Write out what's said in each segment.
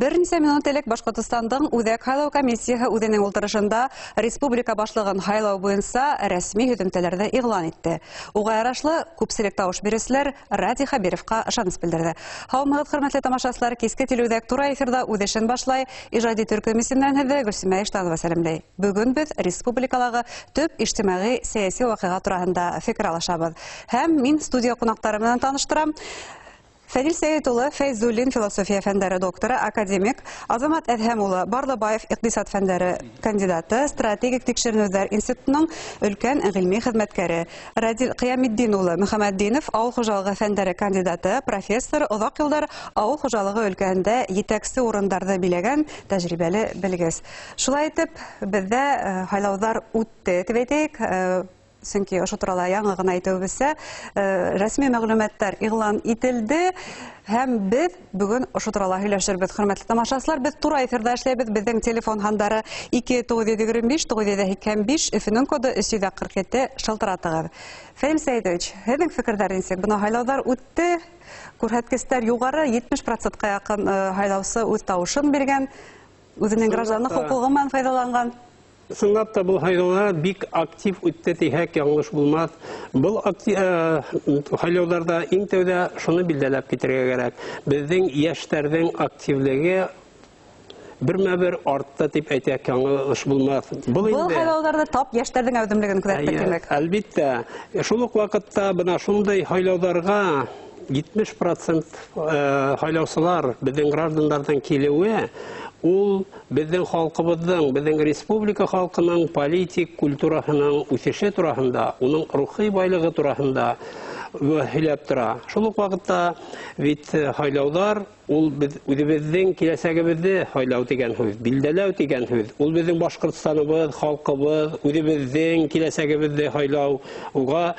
Бер нисә минут элек Башҡортостандың Үҙәк һайлау комиссияһы үҙенең ултырышында республика башлығын һайлау буйынса рәсми һөҙөмтәләрҙе иғлан итте. Уға ярашлы, күпселек тауыш биреүселәр Радий Хәбировҡа ышаныс белдерҙе. Һаумыһығыҙ, хөрмәтле тамашасылар, киске телеүҙәк тура эфирҙа үҙ эшен башлай. Ижади төркөм исеменән һеҙҙе Гөлсимә Иштанова сәләмләй. Бөгөн беҙ республикалағы төп ижтимағи сәйәси ваҡиға тураһында фекер алышабыҙ. Һәм мин студия ҡунаҡтары менән таныштырам. Фәнил Сәйет улы Фәйзуллин, философия фәндәре докторы, академик, Азамат Әҙһәм улы Барлыбаев, иҡтисад фәндәре кандидаты, стратегик тикшеренеүҙәр институтының өлкән ғилми хеҙмәткәре, Радил Ҡиәметдин улы Мөхәмәтдинов, ауыл хужалығы фәндәре кандидаты, профессор, оҙаҡ йылдар ауыл хужалығы өлкәһендә етәксе урындарҙы биләгән тәжрибәле белгес. Шулай итеп, беҙҙә һайлауҙар үтте, тип әйтәйек, сөнки ошо турала яңы ғына әйтеүебеҙсә, рәсми мәғлүмәттәр иғлан ителде һәм беҙ бөгөн ошо турала һөйләшербеҙ. Хөрмәтле тамашасылар, беҙ тура эфирҙа эшләйбеҙ. Беҙҙең телефон һандары 2 925 985, Өфөнөң коды 347, шылтыратығыҙ. Фәнил Сәйҙович, һеҙҙең фекерҙәр нисек? Бына һайлауҙар үтте, күрһәткестәр юғары, 70 процентҡа яҡын һайлаусы үҙ тауышын биргән, үҙенең гражданлыҡ хоҡуғы менән файҙаланған. Ысынлап та, был һайлауҙар бик актив үтте тиһәк, яңылыш булмаҫ. Был һайлауҙарда иң тәүҙә шуны билдәләп китергә кәрәк. Беҙҙең йәштәрҙең активлеге бермә-бер артты тип әйтһәк, яңылыш булмаҫ. Был инде һайлауҙарҙа тап йәштәрҙең әүҙемлеген күҙәттек, тимәк. Әлбиттә. Шул уҡ ваҡытта бына шундай һайлауҙарға 70% һайлаусылар, беҙҙең граждандарҙың килеүе ул беҙҙең халҡыбыҙҙың, беҙҙең республика халҡының политик культураһының үҫеше тураһында, уның рухи байлығы тураһында һөйләп тора. Шул уҡ ваҡытта бит һайлауҙар ул беҙ үҙебеҙҙең киләсәгебеҙҙе һайлау тигән һүҙ, билдәләү тигән һүҙ. Ул беҙҙең Башҡортостаныбыҙ, халҡыбыҙ, үҙебеҙҙең киләсәгебеҙҙе һайлау. Уға,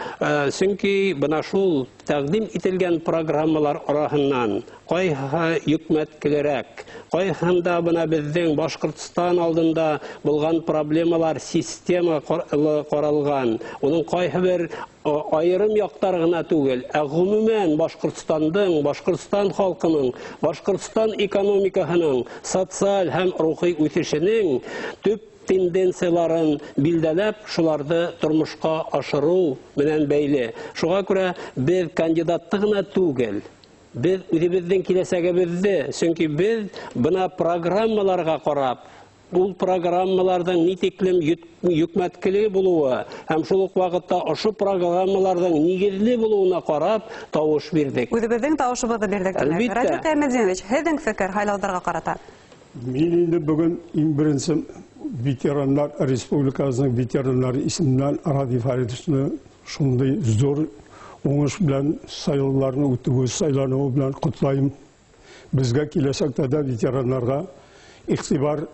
сөнки бына шул тәҡдим ителгән программалар араһынан ҡайһы йөкмәткелерәк, ҡайһында бына беҙҙең Башҡортостан алдында булған проблемалар система ҡаралған, уның ҡайһы бер айырым яҡтары ғына түгел, ә ғөмүмән Башҡортостандың, Башҡортостан халҡының, Башҡортостан экономикаһының социаль һәм рухи үҫешенең төп тенденцияларын билдәләп, шуларҙы тормошҡа ашырыу менән бәйле. Шуға күрә беҙ кандидатты ғына түгел, беҙ үҙебеҙҙең киләсәгебеҙҙе, сөнки беҙ бына программаларға ҡарап, ул программаларҙың ни тиклем йөкмәткеле булыуы һәм шул уҡ ваҡытта ошо программаларҙың нигеҙле булыуына ҡарап тауыш бирҙек. Үҙебеҙҙең тауышыбыҙҙы бирҙек, тимәк. Әлбиттә. Радий Ҡиәметдинович, һеҙҙең фекер һайлауҙарға ҡарата? Мин инде бөгөн иң беренсе ветераннар республикасының ветераннары исеменнән Радий Фаридовичны шундай зур уңыш белән сайлауларны үтүе, сайлануы белән ҡотлайым. Беҙгә киләсәктә дә ветераннарға иғтибар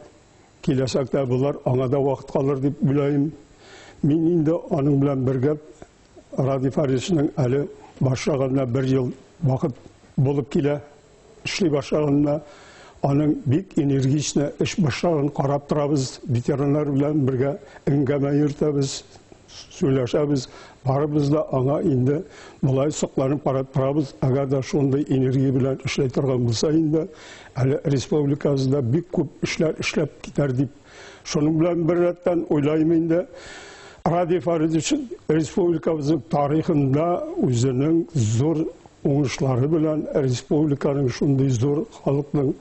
киләсәктә булар, аңа да ваҡыт ҡалыр тип уйлайым. Мин инде аның белән бергә Радий Фаридовичның әле башлағанына бер йыл ваҡыт булып килә, эшли башлағанына, аның бик энергично эш башлағын ҡарап торабыҙ, ветераннар белән бергә әңгәмә йөрөтәбеҙ, сөйләшәбеҙ. Барыбыҙ да аңа инде былай соҡланып ҡарап торабыҙ. Әгәр ҙә шундай энергия белән эшләй торған булса инде, әле республикабыҙҙа бик күп эшләр эшләп китәр дип. Шуның белән бер рәттән уйлайым инде, Радий Фаридович республикабыҙҙың тарихында үҙенең ҙур уңышлары белән, республиканың шундай ҙур халыҡның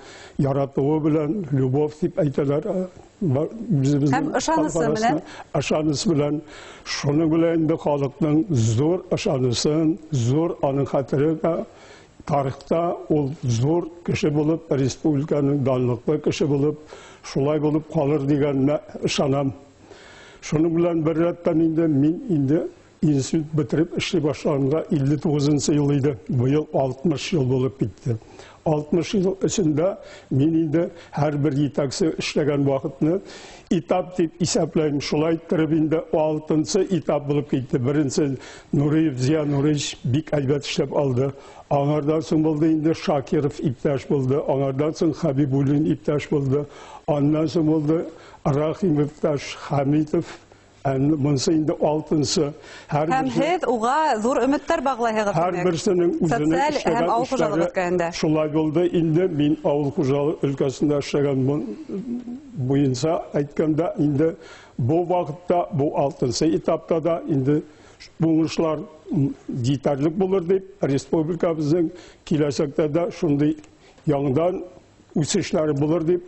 яратыуы белән, любовь тип әйтәләр, беҙҙең Һәм ышанысы халыҡ менән. арасында ышанысы белән, шуның белән инде халыҡның ҙур ышанысын, ҙур аның хәтере дә тарихта ул ҙур кеше булып, республиканың данлыҡлы кеше булып, шулай булып ҡалыр дигәненә ышанам. Шуның белән бер рәттән инде мин инде институт бөтөрөп эшли башлағанға илле туғыҙынсы йыл ине, быйыл 60 йыл булып китте. 60 йыл эсендә мин инде һәр бер етәксе эшләгән ваҡытны этап тип иҫәпләйем. Шулай иттереп инде алтынсы этап булып китте. Беренсе Нуриев Зия Нуриевич бик әйбәт эшләп алды. Аңардан соң булды инде Шакиров иптәш булды, аңардан соң Хабибуллин иптәш булды, аннан соң булды Рахимов иптәш, Хамитов. Монысы инде 6-нсы. Һәм һеҙ уға ҙур өмөттәр бағлайһығыҙ. Һәр берсенең үзенең эшләгән һәм ауыл хужалығы өлкәһендә. Шулай булды инде, мин ауыл хужалығы өлкәсендә эшләгән буйынса әйткәндә, инде бу ваҡытта, бу 6-нсы этапта да инде уңышлар етерлек булыр дип, республикабыҙҙың киләсәктә дә шундай яңыдан үсешләре булыр дип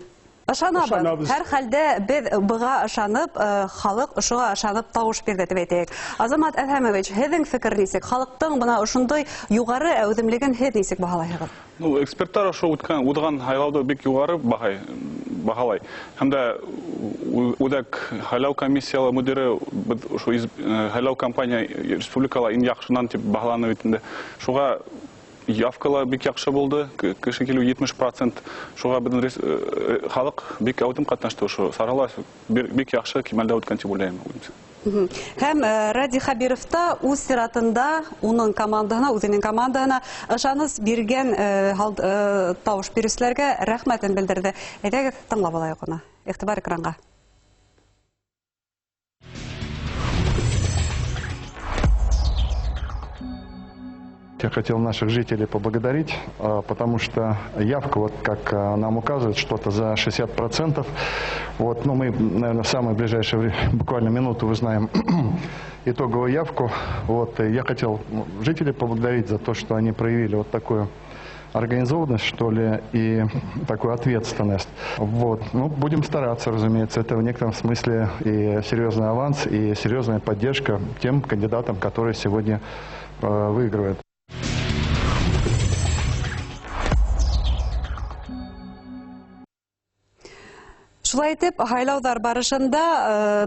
ышанабыҙ. Һәр хәлдә беҙ быға ышанып, халыҡ ошоға ышанып тауыш бирҙе тип әйтәйек. Азамат Әҙһәмович, һеҙҙең фекер нисек? Халыҡтың бына ошондай юғары әүҙемлеген һеҙ нисек баһалайһығыҙ? Ну, эксперттар ошо уҙған һайлауҙы бик юғары баһалай. Һәм дә үҙәк һайлау комиссияла мөдире беҙ ошо һайлау кампания республикала иң яҡшынан тип баһаланы бит инде. Шуға явкала бик яҡшы булды, кеше килеү 70%. Шуға беҙҙең халыҡ бик әүҙем ҡатнашты ошо сарала, бик яҡшы кимәлдә үткән тип уйлайым. Һәм Радий Хәбиров та үҙ сиратында уның командаһына, үҙенең командаһына ышаныс биргән тауыш биреүселәргә рәхмәтен белдерҙе. Әйҙәгеҙ, тыңлап алайыҡ уны. Иғтибар экранға. Я хотел наших жителей поблагодарить, потому что явка, вот как нам указывают, что-то за 60%. Вот, ну, мы, наверное, в самое ближайшее время, буквально минуту, узнаем итоговую явку. Вот, и я хотел жителей поблагодарить за то, что они проявили вот такую организованность, что ли, и такую ответственность. Вот. Ну, будем стараться, разумеется. Это в некотором смысле и серьезный аванс, и серьезная поддержка тем кандидатам, которые сегодня выигрывают. Шулай итеп, һайлауҙар барышында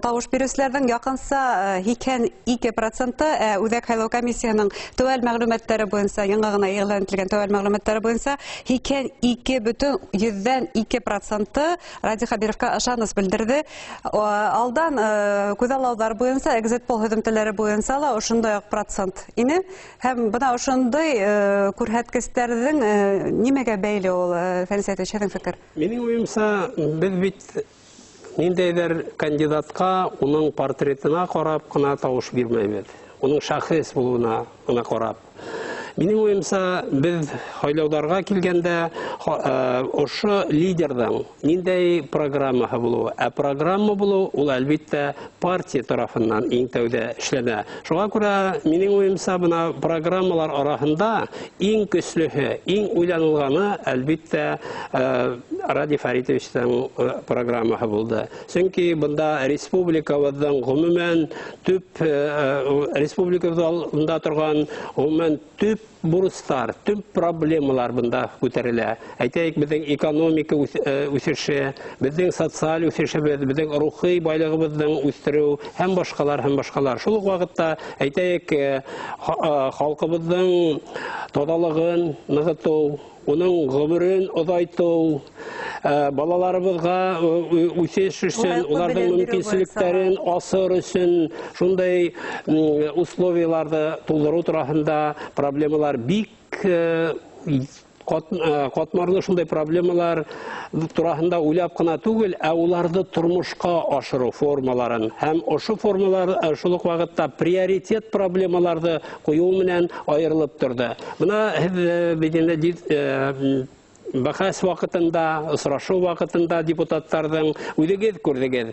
тауыш биреүселәрҙең яҡынса 82% Үҙәк һайлау комиссияһының теүәл мәғлүмәттәре буйынса, яңы ғына иғлан ителгән теүәл мәғлүмәттәре буйынса 82,2% Радий Хәбировҡа ышаныс белдерҙе. Алдан күҙаллауҙар буйынса, экзит-пол һөҙөмтәләре буйынса ла ошондай уҡ процент ине. Һәм бына ошондай күрһәткестәрҙең нимәгә бәйле ул, Фәнис Әйтович, һеҙҙең фекер? Минең уйымса, беҙ бит ниндәйҙер кандидатҡа уның портретына ҡарап ҡына тауыш бирмәйбеҙ, уның шәхес булыуына ғына ҡарап. Минең уйымса, беҙ һайлауҙарға килгәндә ошо лидерҙың ниндәй программаһы булыуы, ә программа булыу ул әлбиттә партия тарафынан иң тәүҙә эшләнә. Шуға күрә минең уйымса, бына программалар араһында иң көслөһө, иң уйланылғаны әлбиттә Радий Фәритовичтың программаһы булды. Сөнки бында республикабыҙҙың ғөмүмән төп республикабыҙҙа торған ғөмүмән төп бурыстар, төп проблемалар бында күтәрелә. Әйтәйек, беҙҙең экономика үҫеше, беҙҙең социаль үҫешебеҙ, беҙҙең рухи байлығыбыҙҙың үҫтереү һәм башҡалар, һәм башҡалар. Шул уҡ ваҡытта, әйтәйек, халҡыбыҙҙың таҙалығын нығытыу, уның ғүмерен оҙайтыу, балаларыбыҙға үҫеш өсөн, уларҙың мөмкинселектәрен асыр өсөн шундай условияларҙы тултырыу тураһында проблемалар бик ҡатмарлы, шундай проблемалар тураһында уйлап ҡына түгел, ә уларҙы тормошҡа ашырыу формаларын һәм ошо формалар шул уҡ ваҡытта приоритет проблемаларҙы ҡуйыу менән айырылып торҙо. Бына һеҙ бит инде бәхәс ваҡытында, осрашыу ваҡытында депутаттарҙың үҙегеҙ күрҙегеҙ.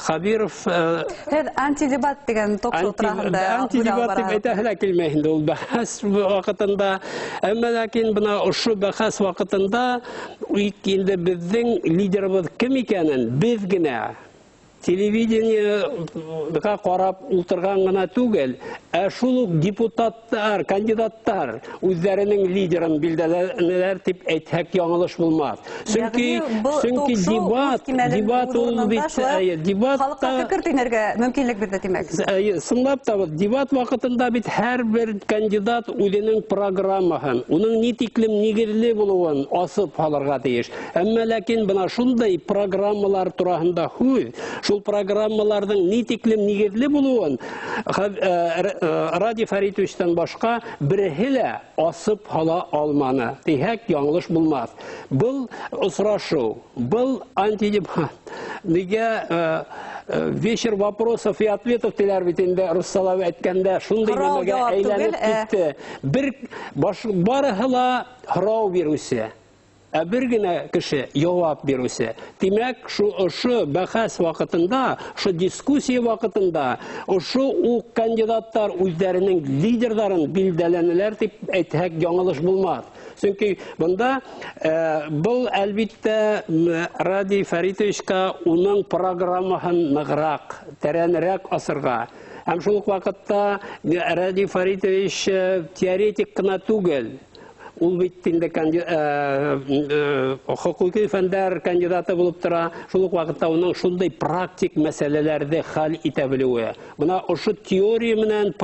Хәбиров Һеҙ антидебат тигән ток-шоу тураһында антидебат тип әйтәһе лә килмәй инде ул бәхәс ваҡытында. Әммә ләкин бына ошо бәхәс ваҡытында инде беҙҙең лидерыбыҙ кем икәнен беҙ генә телевидениеға ҡарап ултырған ғына түгел, ә шул уҡ депутаттар, кандидаттар үҙҙәренең лидерын билдәләнеләр тип әйтһәк яңылыш булмаҫ. Сөнки дебат ул бит, дебат халыҡҡа фекер төйнәргә мөмкинлек бирҙе, тимәк. Сынлап та, дебат ваҡытында бит һәр бер кандидат үҙенең программаһын, уның ни тиклем нигеҙле булыуын асып һалырға тейеш. Әммә ләкин бына шундай программалар тураһында һүҙ, шул программаларҙың ни тиклем нигеҙле булыуын Радий Фәритовичтан башҡа береһе лә асып һала алманы тиһәк яңылыш булмаҫ. Был осрашыу, был антидебат нигә Вечер вопросов и ответов тиләр бит инде руссалап әйткәндә, шундый нәмәгә әйләнеп китте. Бер барыһы ла һорау биреүсе, ә бер генә кеше яуап биреүсе. Тимәк, ошо бәхәс ваҡытында, ошо дискуссия ваҡытында ошо уҡ кандидаттар үҙҙәренең лидерҙарын билдәләнеләр тип әйтһәк яңылыш булмаҫ. Сөнки бында был әлбиттә Радий Фәритовичка уның программаһын нығыраҡ, тәрәнерәк асырға. Һәм шул уҡ ваҡытта Радий Фәритович теоретик ҡына түгел. Ул бит инде хоҡуҡи фәндәр кандидаты булып тора. Шул уҡ ваҡытта уның шундай практик мәсьәләләрҙе хәл итә белеүе. Бына ошо теория менән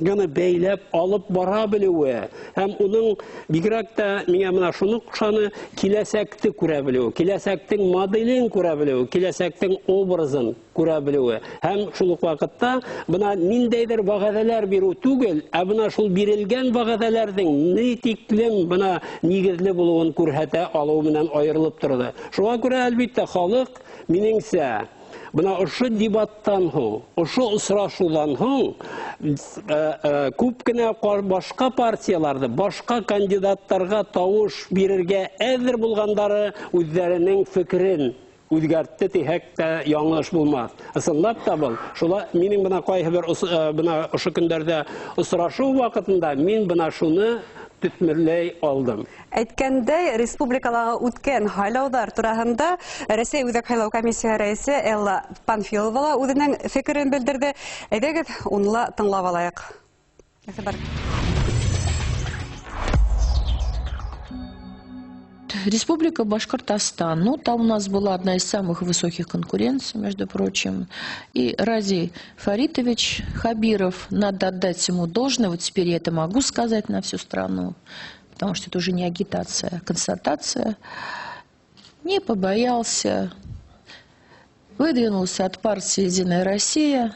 гына бәйләп алып бара белеүе. Һәм уның бигерәк тә миңә бына шуны ҡушаны киләсәкте күрә белеүе, киләсәктең моделен күрә белеүе, киләсәктең образын күрә белеүе. Һәм шул уҡ ваҡытта бына ниндәйҙер вәғәҙәләр биреү түгел, ә бына шул бирелгән вәғәҙәләрҙең ни тиклем бына нигеҙле булыуын күрһәтә алыуы менән айырылып торҙо. Шуға күрә әлбиттә халыҡ минеңсә бына ошо дебаттан һуң, ошо осрашыуҙан һуң күп кенә башҡа партияларҙы, башҡа кандидаттарға тауыш бирергә әҙер булғандары үҙҙәренең фекерен үҙгәртте тиһәк тә яңылыш булмаҫ. Ысынлап та был. Шула минең бына ҡайһы бер бына ошо көндәрҙә осрашыу ваҡытында мин бына шуны төҫмөрләй алдым. Әйткәндәй, республикалағы үткән һайлауҙар тураһында Рәсәй Үҙәк һайлау комиссияһы рәйесе Элла Панфилова ла үҙенең фекерен белдерҙе. Әйҙәгеҙ, уны ла тыңлап алайыҡ. Республика Башкортостан. Ну, там у нас была одна из самых высоких конкуренций, между прочим. И Радий Фаритович Хабиров, надо отдать ему должное, вот теперь я это могу сказать на всю страну, потому что это уже не агитация, а констатация, не побоялся, выдвинулся от партии «Единая Россия».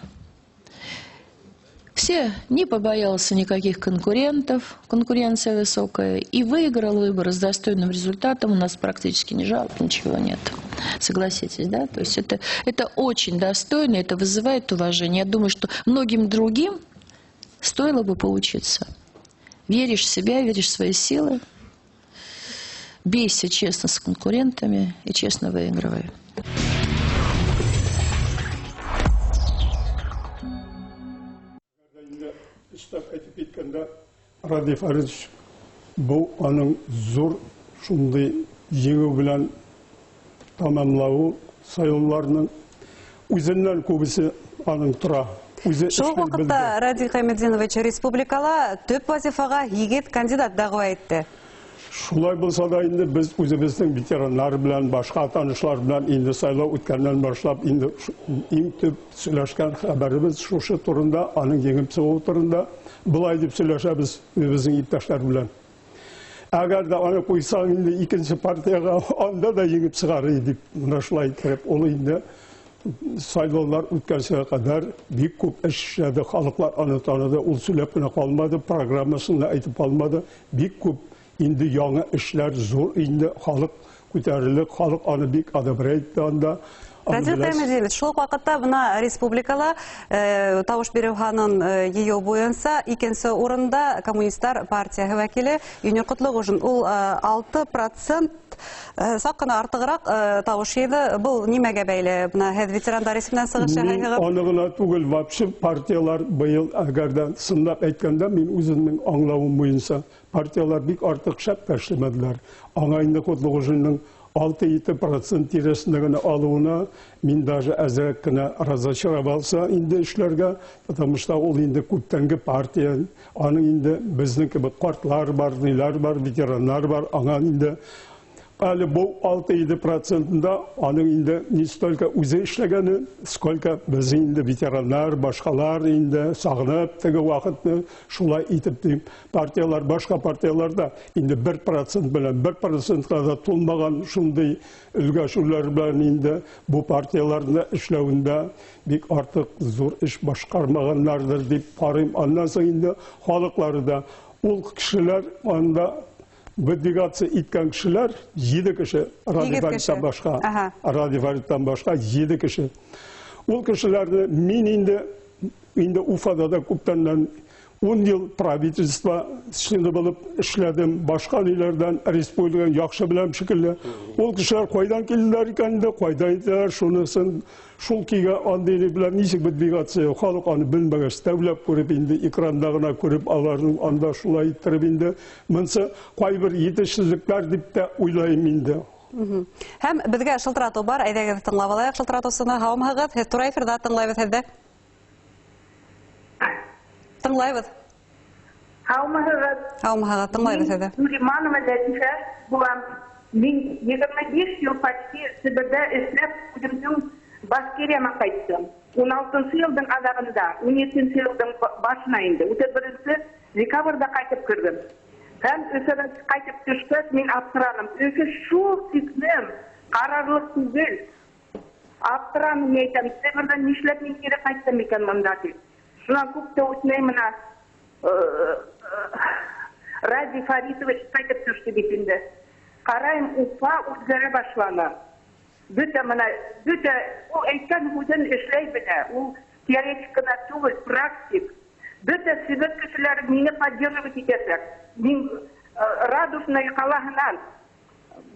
Все, не побоялся никаких конкурентов, конкуренция высокая, и выиграл выборы с достойным результатом. У нас практически ни жалоб, ничего нет. Согласитесь, да? То есть это очень достойно, это вызывает уважение. Я думаю, что многим другим стоило бы поучиться. Веришь в себя, веришь в свои силы, бейся честно с конкурентами и честно выигрывай. Радий Фаритович был аның зур шундай еңеү белән тамамлауы сайлауларының үзеннән күбесе аның тора. Шул ваҡытта Радий Хәмитдинович республикала төп вазифаға егет кандидат дәғүә итте. Шулай булса да инде без үзебезнең ветераннар белән, башка танышлар белән инде сайлау үткәннән башлап инде иң төп сөйләшкән хәбәребез шушы турында, аның еңеп чыгуы турында былай дип сөйләшәбез үзебезнең иптәшләр белән. Әгәр дә аны куйсаң инде икенче партиягә, анда да еңеп чыгар иде дип, менә шулай итеп, ул инде сайлаулар үткәнсә кадәр бик күп эш эшләде, халыклар аны таныды, ул сөйләп кенә калмады, программасын да әйтеп калмады, бик күп инде яңа эшләр, зур инде халык күтәрелеп, халык аны бик одобряет итте анда. Радий Хәмитдинович, шул уҡ ваҡытта бына республикала тауыш биреү һанын йыйыу буйынса икенсе урында Коммунистлар партияһы вәкиле Юнир Ҡотлоғожин. Ул 6% саҡ ҡына артығыраҡ тауыш йыйҙы. Был нимәгә бәйле? Бына һеҙ ветерандар исеменән сығыш яһайһығыҙ. Аны ғына түгел, вообще партиялар быйыл, әгәр дә сынлап әйткәндә, мин үземнең аңлауым буйынса партиялар бик артыҡ шәп тә эшләмәделәр. Аңа инде Ҡотлоғожиндың 6-7% тирәсендә генә алыуына мин даже әҙерәк кенә разочаровался инде эшләргә, потому что ул инде күптәнге партия, аның инде безнең кебек картлар бар, ниләр бар, ветераннар бар, аңа инде әле бу 6-7%-ында аның инде не столько үзе эшләгәне, сколько безнең инде ветераннар, башкалар инде сагынып теге вакытны шулай итеп дим. Партиялар, башка партияларда инде 1% белән 1%-ка да тулмаган шундый өлгәшүләр белән инде бу партияларны эшләвендә бик артык зур эш башкармаганнардыр дип карыйм. Аннан соң инде халыклары да ул кешеләр анда выдвигаться иткән кешеләр 7 кеше, Радий Фариттан башка, Радий Фариттан башка 7 кеше. Ул кешеләрне мин инде Уфада да күптәннән 10 ел правительство члены булып эшләдем. Башка ниләрдән республиканы яхшы беләм шикелле. Ул кешеләр кайдан килделәр икән инде, кайда иделәр, шунысын шул кигә андый белән ничек выдвигаться, халык аны белмәгәч, тәүләп күреп инде экранда гына күреп аларның анда шулай иттереп инде монсы кайбер җитешсезлекләр дип тә уйлыйм инде. Һәм беҙгә шылтыратыу бар, әйҙәгеҙ тыңлап алайыҡ шылтыратыусыны. Һаумыһығыҙ, һеҙ тура эфирҙа, тыңлайбыҙ һеҙҙе. Тыңлайбыҙ. Һаумыһығыҙ. Һаумыһығыҙ, тыңлайбыҙ һеҙҙе. Нуриманова Ләтифә булам. Мин 25 йыл почти Себерҙә эшләп үҙемдең Башкирияма ҡайттым. 16-нсы йылдың аҙағында, 17-нсе йылдың башына инде, 31 декабрҙә ҡайтып керҙем. Һәм Өфөгә ҡайтып төшкәс, мин аптыраным. Өфө шул тиклем ҡарарлыҡ түгел. Аптыраным, мин әйтәм, Себерҙән нишләп мин кире ҡайттым икән бында тип. Шунан күп тә үтмәй мына Радий Фаритович ҡайтып төштө бит инде. Ҡарайым, Уфа үҙгәрә башланы. Бөтә мына, бөтә ул әйткән һүҙен эшләй белә. Ул теоретик кына түгел, практик. Бөтә Себер кешеләре мине поддерживать итәсәк. Мин Радужная ҡалаһынан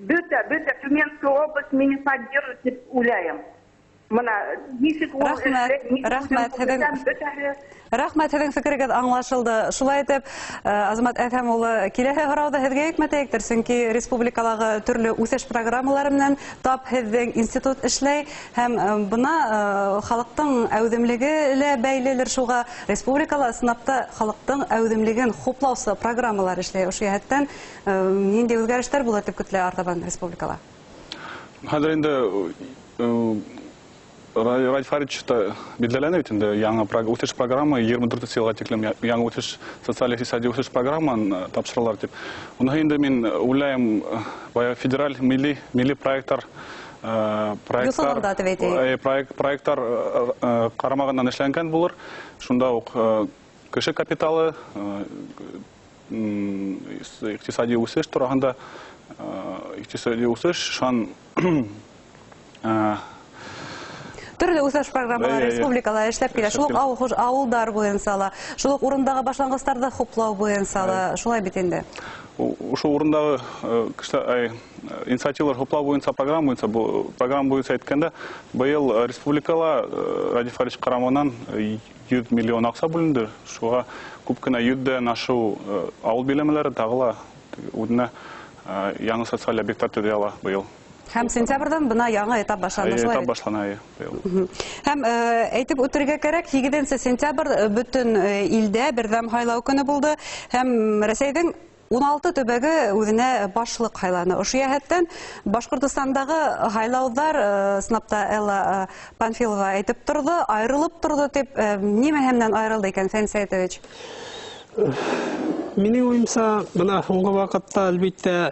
бөтә Тюменская область мине поддерживает тип уйлайым. Мына нисек ул Рәхмәт, рәхмәт, һеҙҙең фекерегеҙ аңлашылды. Шулай итеп, Азамат Әҙһәм улы, киләһе һорауҙы һеҙгә йөкмәтәйектер, сөнки республикалағы төрлө үҫеш программалары менән тап һеҙҙең институт эшләй һәм бына халыҡтың әүҙемлеге лә бәйлелер шуға. Республикала ысынлап та халыҡтың әүҙемлеген хуплаусы программалар эшләй. Ошо йәһәттән ниндәй үҙгәрештәр була тип көтөлә артабан республикала? Хәҙер инде Радий Фаритович билдәләне бит инде яңы үҫеш программа 24 йылға тиклем яңы үҫеш социаль иҡтисади үҫеш программаһын тапшыралар тип. Уны инде мин уйлайым, бая федераль милли проекттар проекттар ҡарамағынан эшләнгән булыр. Шунда уҡ кеше капиталы, иҡтисади үҫеш тураһында, иҡтисади үҫеш шан Төрлө үҫеш программалары республикала эшләп килә. Шул уҡ ауылдар буйынса ла, шул уҡ урындағы башланғыстарҙы хуплау буйынса ла, шулай бит инде. Ошо урындағы инициативалар хуплау буйынса программа буйынса, бу программа буйынса әйткәндә, быйыл республикала Радий Фаритович ҡарамынан 100 миллион аҡса бүленде. Шуға күп кенә 100-дән ашыу ауыл биләмәләре тағы ла үҙенә яңы социаль объекттар төҙөй ала быйыл. Һәм сентябрҙән бына яңы этап башлана, шулай бит? Этап башлана, быйыл. Һәм әйтеп үтергә кәрәк, 8 сентябрь бөтөн илдә берҙәм һайлау көнө булды. Һәм Рәсәйҙең 16 төбәге үҙенә башлыҡ һайланы. Ошо йәһәттән Башҡортостандағы һайлауҙар, ысынлап та Элла Панфилова әйтеп торҙо, айырылып торҙо тип, нимә менән айырылды икән, Фәнис Сәйетович? Минең уйымса, бына һуңғы ваҡытта, әлбиттә,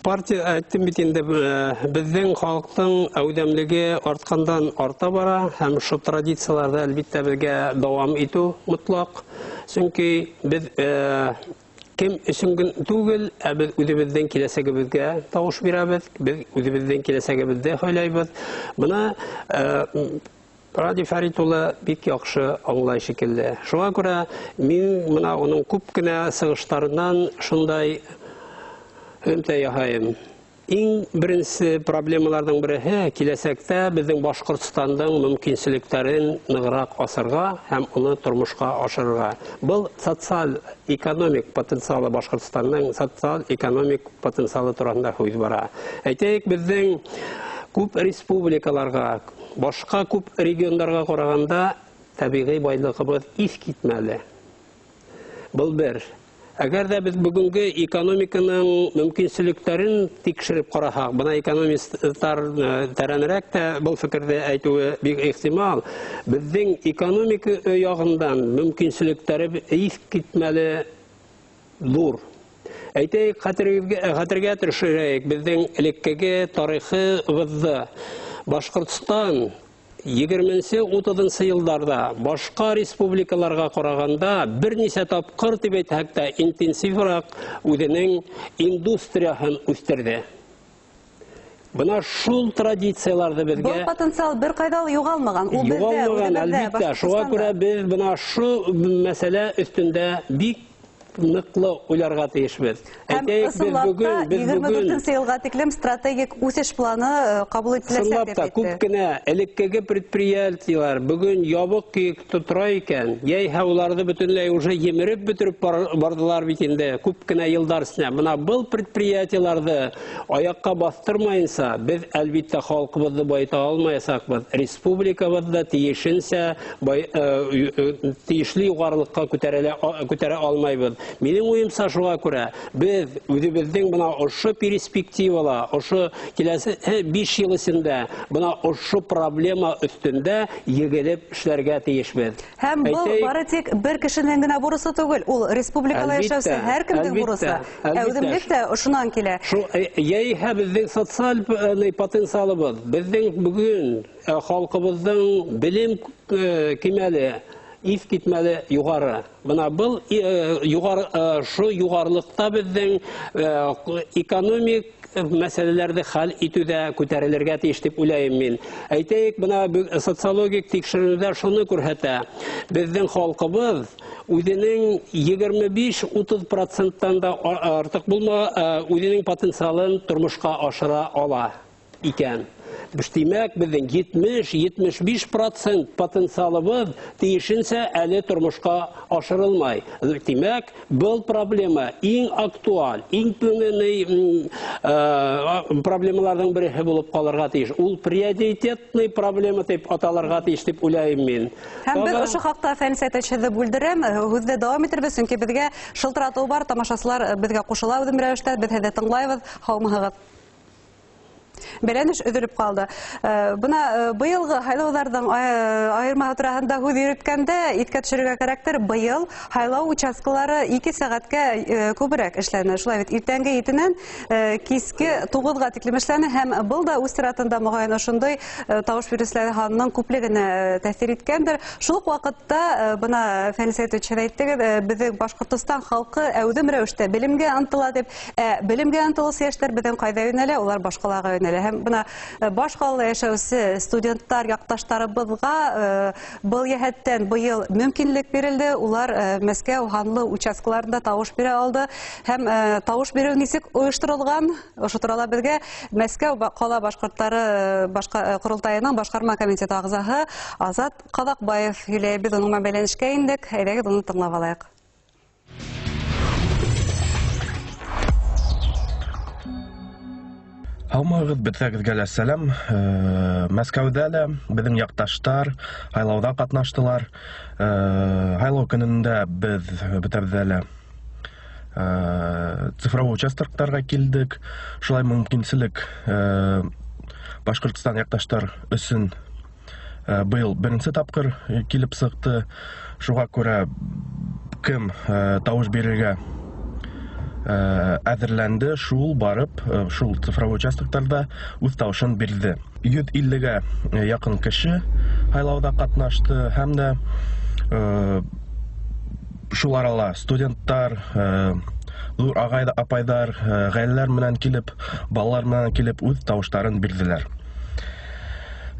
партия әйттем бит инде, беҙҙең халыҡтың әүҙемлеге артҡандан арта бара, һәм шул традицияларҙы әлбиттә беҙгә дауам итеү мотлаҡ. Сөнки беҙ кем өсөн түгел, ә беҙ үҙебеҙҙең киләсәгебеҙгә тауыш бирәбеҙ, беҙ үҙебеҙҙең киләсәгебеҙҙе һайлайбыҙ. Бына Радий Фәрит улы бик яҡшы аңлай шикелле. Шуға күрә мин бына уның күп кенә сығыштарынан шундай һөҙөмтә яһайым. Иң беренсе проблемаларҙың береһе киләсәктә беҙҙең Башҡортостандың мөмкинселектәрен нығыраҡ асырға һәм уны тормошҡа ашырырға. Был социаль-экономик потенциалы Башҡортостандың социаль-экономик потенциалы тураһында һүҙ бара. Әйтәйек, беҙҙең күп республикаларға, башҡа күп региондарға ҡарағанда тәбиғи байлығыбыҙ иҫ китмәле. Был бер. Әгәр ҙә беҙ бөгөнгө экономиканың мөмкинселектәрен тикшереп ҡараһаҡ, бына экономисттар тәрәнерәк тә был фекерҙе әйтеүе бик ихтимал. Беҙҙең экономика яғынан мөмкинселектәре иҫ китмәле ҙур. Әйтәйек, хәтергә төшөрәйек, беҙҙең элеккеге тарихыбыҙҙы. Башҡортостан 20-30 йылдарҙа башҡа республикаларға ҡарағанда бер нисә тапҡыр тип әйтһәк тә интенсивыраҡ үҙенең индустрияһын үҫтерҙе. Бына шул традицияларҙы беҙгә... Был потенциал бер ҡайҙа ла юғалмаған. Ул беҙҙә, юғалмаған, әлбиттә. Шуға күрә беҙ бына шул мәсьәлә өҫтөндә бик ныҡлы уйларға тейешбеҙ. Һәм ысынлап та 24 йылға тиклем стратегик үҫеш планы ҡабул ителәсәк. Ысынлап та күп кенә элеккеге предприятиелар бөгөн ябыҡ көйө тора икән, йәйһә уларҙы бөтөнләй уже емереп бөтөрөп барҙылар бит инде күп кенә йылдар эсенә. Бына был предприятиеларҙы аяҡҡа баҫтырмайынса, беҙ әлбиттә халҡыбыҙҙы байыта алмаясаҡбыҙ. Республикабыҙҙы тейешенсә тейешле юғарылыҡҡа күтәрә алмайбыҙ. Минең уйымса, шуға күрә беҙ үҙебеҙҙең бына ошо перспективала, ошо киләсе 5 йыл эсендә бына ошо проблема өҫтөндә егелеп эшләргә тейешбеҙ. Һәм был бары тик бер кешенең генә бурысы түгел, ул республикала йәшәүсе һәр кемдең бурысы. Әүҙемлек тә ошонан килә. Шул йәйһә беҙҙең социаль потенциалыбыҙ, беҙҙең бөгөн халҡыбыҙҙың белем кимәле иҫ китмәле юғары. Бына был шу юғарылыҡта беҙҙең экономик мәсьәләләрҙе хәл итеүҙә күтәрелергә тейеш тип уйлайым мин. Әйтәйек, бына социологик тикшеренеүҙәр шуны күрһәтә. Беҙҙең халҡыбыҙ үҙенең 25-30%-тан да артыҡ булма үҙенең потенциалын тормошҡа ашыра ала икән. Тимәк, беҙҙең 70-75% потенциалыбыҙ тейешенсә әле тормошҡа ашырылмай. Тимәк, был проблема иң актуаль, иң проблемаларҙың береһе булып ҡалырға тейеш. Ул приоритетный проблема тип аталырға тейеш тип уйлайым мин. Һәм беҙ ошо хаҡта Фәнис Әйтәч һеҙҙе бүлдерәм, һүҙҙе дауам итербеҙ, сөнки беҙгә шылтыратыу бар, тамашасылар беҙгә ҡушыла үҙем рәүештә, беҙ һеҙҙе тыңлайбыҙ. Һаумыһығыҙ. Бәйләнеш өҙөлөп ҡалды. Бына быйылғы һайлауҙарҙың айырмаһы тураһында һүҙ йөрөткәндә иҫкә төшөрөргә кәрәктер, быйыл һайлау участкалары 2 сәғәткә күберәк эшләне. Шулай бит, иртәнге 7-нән киске 9-ға тиклем эшләне, һәм был да үҙ сиратында моғайын ошондай тауыш биреүселәр һанының күплегенә тәьҫир иткәндер. Шул уҡ ваҡытта бына Фәнис Әйтович әйттегеҙ, беҙҙең Башҡортостан халҡы әүҙем рәүештә белемгә ынтыла тип, белемгә ынтылыусы йәштәр беҙҙең ҡайҙа йүнәлә, улар башҡалаға йүнәлә. Һәм бына баш ҡалала йәшәүсе студенттар яҡташтарыбыҙға был йәһәттән быйыл мөмкинлек бирелде. Улар Мәскәү һанлы участкаларында тауыш бирә алды. Һәм тауыш биреү нисек ойошторолған? Ошо турала беҙгә Мәскәү ҡала башҡорттары ҡоролтайының башҡарма комитеты ағзаһы Азат Ҡаҙаҡбаев һөйләй. Беҙ уның менән бәйләнешкә индек. Әйҙәгеҙ, уны тыңлап алайыҡ. Һаумыһығыҙ, бөтәгеҙгә лә сәләм. Мәскәүҙә лә беҙҙең яҡташтар һайлауҙа ҡатнаштылар. Һайлау көнөндә беҙ бөтәбеҙҙә лә цифровой участоктарға килдек. Шулай мөмкинселек Башҡортостан яҡташтар өсөн быйыл беренсе тапҡыр килеп сыҡты. Шуға күрә кем тауыш бирергә әҙерләнде, шул барып, шул цифровой участоктарҙа үҙ тауышын бирҙе. 150-гә яҡын кеше һайлауҙа ҡатнашты, һәм дә шул арала студенттар, ҙур ағай, апайҙар, ғаиләләр менән килеп, балалар менән килеп үҙ тауыштарын бирҙеләр.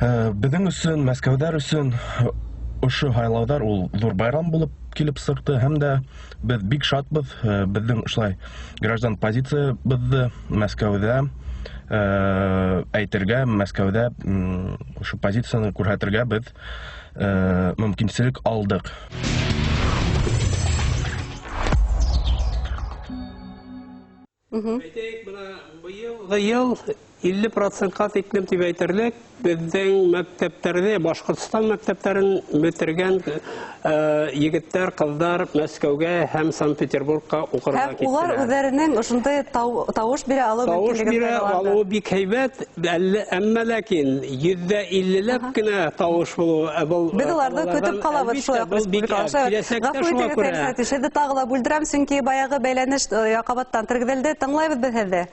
Беҙҙең өсөн, мәскәүҙәр өсөн ошо һайлауҙар ул ҙур байрам булып килеп сыҡты, һәм дә беҙ бик шатбыҙ, беҙҙең ошолай граждан позициябыҙҙы Мәскәүҙә әйтергә, Мәскәүҙә ошо позицияны күрһәтергә беҙ мөмкинселек алдыҡ. Әйтәйек, бына быйылғы йыл 50%-ҡа тиклем тип әйтерлек беҙҙең мәктәптәрҙе, Башҡортостан мәктәптәрен бөтөргән егеттәр, ҡыҙҙар Мәскәүгә һәм Санкт-Петербургка уҡырға киттеләр. Һәм улар үҙҙәренең ошондай тауыш бирә алыу мөмкинлеген. Тауыш бирә алыуы бик һәйбәт, әммә ләкин 50%-ләп кенә тауыш булыу был. Беҙ уларҙы көтөп ҡалабыҙ шулай уҡ республикала. Киләсәктә шуға күрә. Һеҙҙе тағы ла бүлдерәм, сөнки баяғы бәйләнеш ҡабаттан тергеҙелде. Тыңлайбыҙ беҙ һеҙҙе.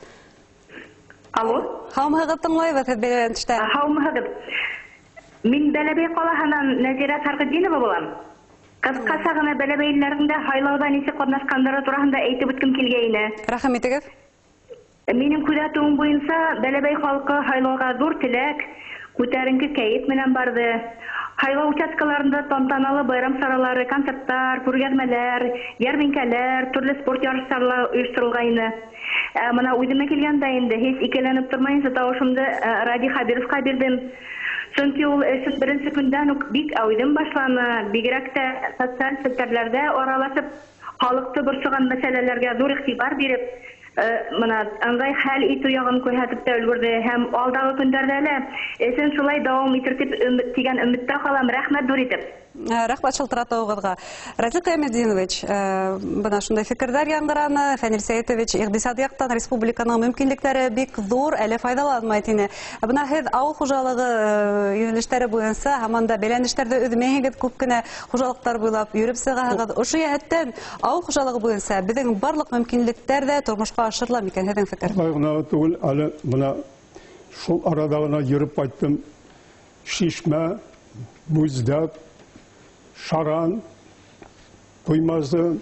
Алло. Һаумыһығыҙ, тыңлайбыҙ һеҙ бәйләнештә. Һаумыһығыҙ. Мин Бәләбәй ҡалаһынан Нәзирә Фәрғетдинова булам. Ҡыҫҡаса ғына бәләбәйләрҙең дә һайлауҙа нисек ҡатнашҡандары тураһында әйтеп үткем килгәйне. Рәхим итегеҙ. Минең күҙәтеүем буйынса Бәләбәй халҡы һайлауға ҙур теләк, күтәренке кәйеф менән барҙы. Һайлау участкаларында тантаналы байрам саралары, концерттар, күргәҙмәләр, йәрминкәләр, төрлө спорт ярыштары ойошторолғайны. Мына үҙемә килгәндә инде һис икеләнеп тормайынса тауышымды Радий Хабировҡа бирҙем. Сөнки ул эшен беренсе көндән үк бик әүҙем башланы, бигерәк тә социаль селтәрләрҙә аралашып, халыҡты борсоған мәсьәләләргә ҙур иғтибар биреп, мына ыңғай хәл итеү яғын күрһәтеп тә өлгөрҙө һәм алдағы көндәрҙә лә эшен шулай дауам итер тип тигән өмөттә ҡалам. Рәхмәт ҙур итеп. Рәхмәт шылтыратыуығыҙға. Разил Ҡиәметдинович, бына шундай фекерҙәр яңғыраны. Фәнил Сәйетович, иҡтисади яҡтан республиканың мөмкинлектәре бик ҙур, әле файҙаланмай тине. Бына һеҙ ауыл хужалығы йүнәлештәре буйынса һаман да бәйләнештәрҙе өҙмәйһегеҙ, күп кенә хужалыҡтар буйлап йөрөп сығаһығыҙ. Ошо йәһәттән ауыл хужалығы буйынса беҙҙең барлыҡ мөмкинлектәр ҙә тормошҡа ашырыла микән, һеҙҙең фекер? Улай ғына түгел, әле бына шул арала ғына йөрөп ҡайттым. Шишмә, Бүздәк, Шаран, Туймазы,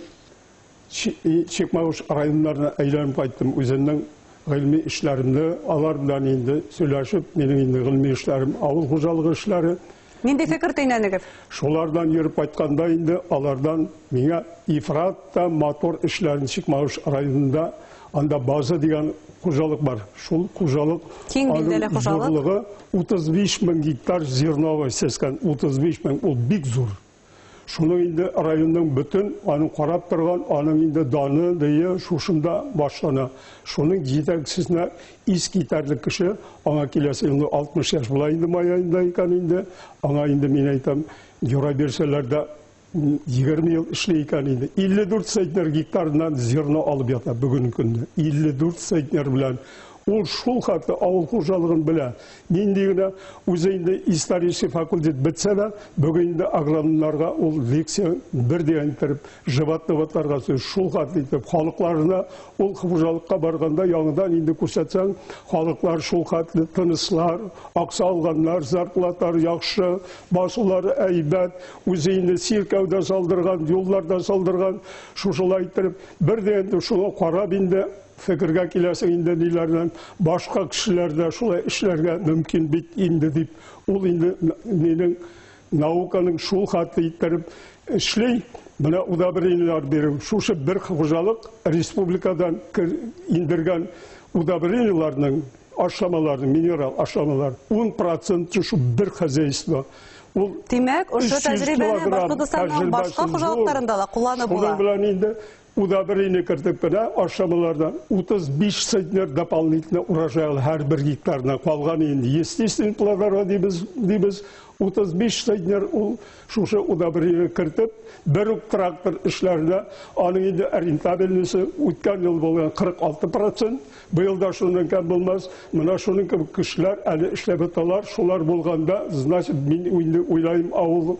Чекмауыш райондарына әйләнеп ҡайттым. Үҙемдең ғилми эшләремде алар менән инде һөйләшеп, минең инде ғилми эшләрем ауыл хужалығы эшләре. Ниндәй фекер төйнәнегеҙ? Шуларҙан йөрөп ҡайтҡанда инде аларҙан миңә ифрат та матур эшләрен Чекмауыш районында анда база дигән хужалыҡ бар. Шул хужалыҡ киң билдәле хужалыҡ. Ҙурлығы 35 мең гектар зерновой сәскән, 35 мең, ул бик ҙур. Шуның инде районның бөтөн, аның ҡарап торған, аның инде даны дие шушында башлана. Шуның етәксесенә ис китәрлек кеше, аңа киләсе елны 60 йәш була инде май айында икән инде. Аңа инде мин әйтәм, юра бирсәләр дә 20 йыл эшләй икән инде. 54 центнер гектарынан зерно алып ята бөгөнгө көндә. 54 центнер белән. Ул шул хәтле ауыл хужалығын белә. Ниндәй генә үҙе инде исторический факультет бөтсә лә, бөгөн инде агрономдарға ул лекция бер дигән иттереп, животноводларға шул хәтле итеп, халыҡларына ул хужалыҡҡа барғанда яңыдан инде күрһәтсәң, халыҡлар шул хәтле тыныслар, аҡса алғандар, зарплаталар яҡшы, басыулары әйбәт, үҙе инде сиркәүҙә салдырған, юлларҙа салдырған, шушылай иттереп, бер дигән шуға ҡарап инде фекергә киләсең инде ниләрҙән, башҡа кешеләр дә шулай эшләргә мөмкин бит инде дип, ул инде минең науканың шул хәтле иттереп эшләй. Бына удобрениелар биреү, шушы бер хужалыҡ республикадан индергән удобрениеларның, ашламаларның, минерал ашламалар 10% шу бер хозяйство. Ул Тимәк, ошо тәжрибәне Башҡортостандың башҡа хужалыҡтарында ла ҡулланып була. Шуның белән инде удобрение кертеп кенә ашламалардан 35 центнер дополнительно урожай һәр бер гектарына ҡалған инде естественный плодородие дибеҙ 35 центнер ул шушы удобрение кертеп бер үк трактор эшләренә аның инде рентабельности үткән ел булган 46%, быел да шуннан ким булмас. Мына шуның кебек кешеләр әле эшләп яталар. Шулар булганда, значит, мин инде уйлайым, ауыл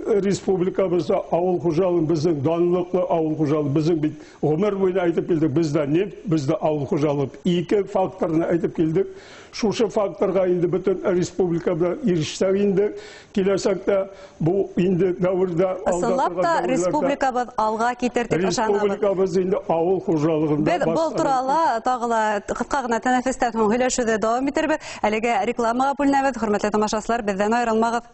республикабыҙҙа ауыл хужалығы беҙҙең данлыҡлы ауыл хужалығы, беҙҙең бит ғүмер буйына әйтеп килдек, беҙҙә нефть, беҙҙә ауыл хужалығы. Ике факторны әйтеп килдек. Шушы факторға инде бөтөн республикабыҙ ирешсәк инде, киләсәктә бу инде дәүерҙә Ысынлап та республикабыҙ алға китер тип ышанабыҙ. Республикабыҙ инде ауыл хужалығында Беҙ был турала тағы ла ҡыҫҡа ғына тәнәфестән һуң һөйләшеүҙе дауам итербеҙ. Әлегә рекламаға бүленәбеҙ. Хөрмәтле тамашасылар, беҙҙән айырылмағыҙ.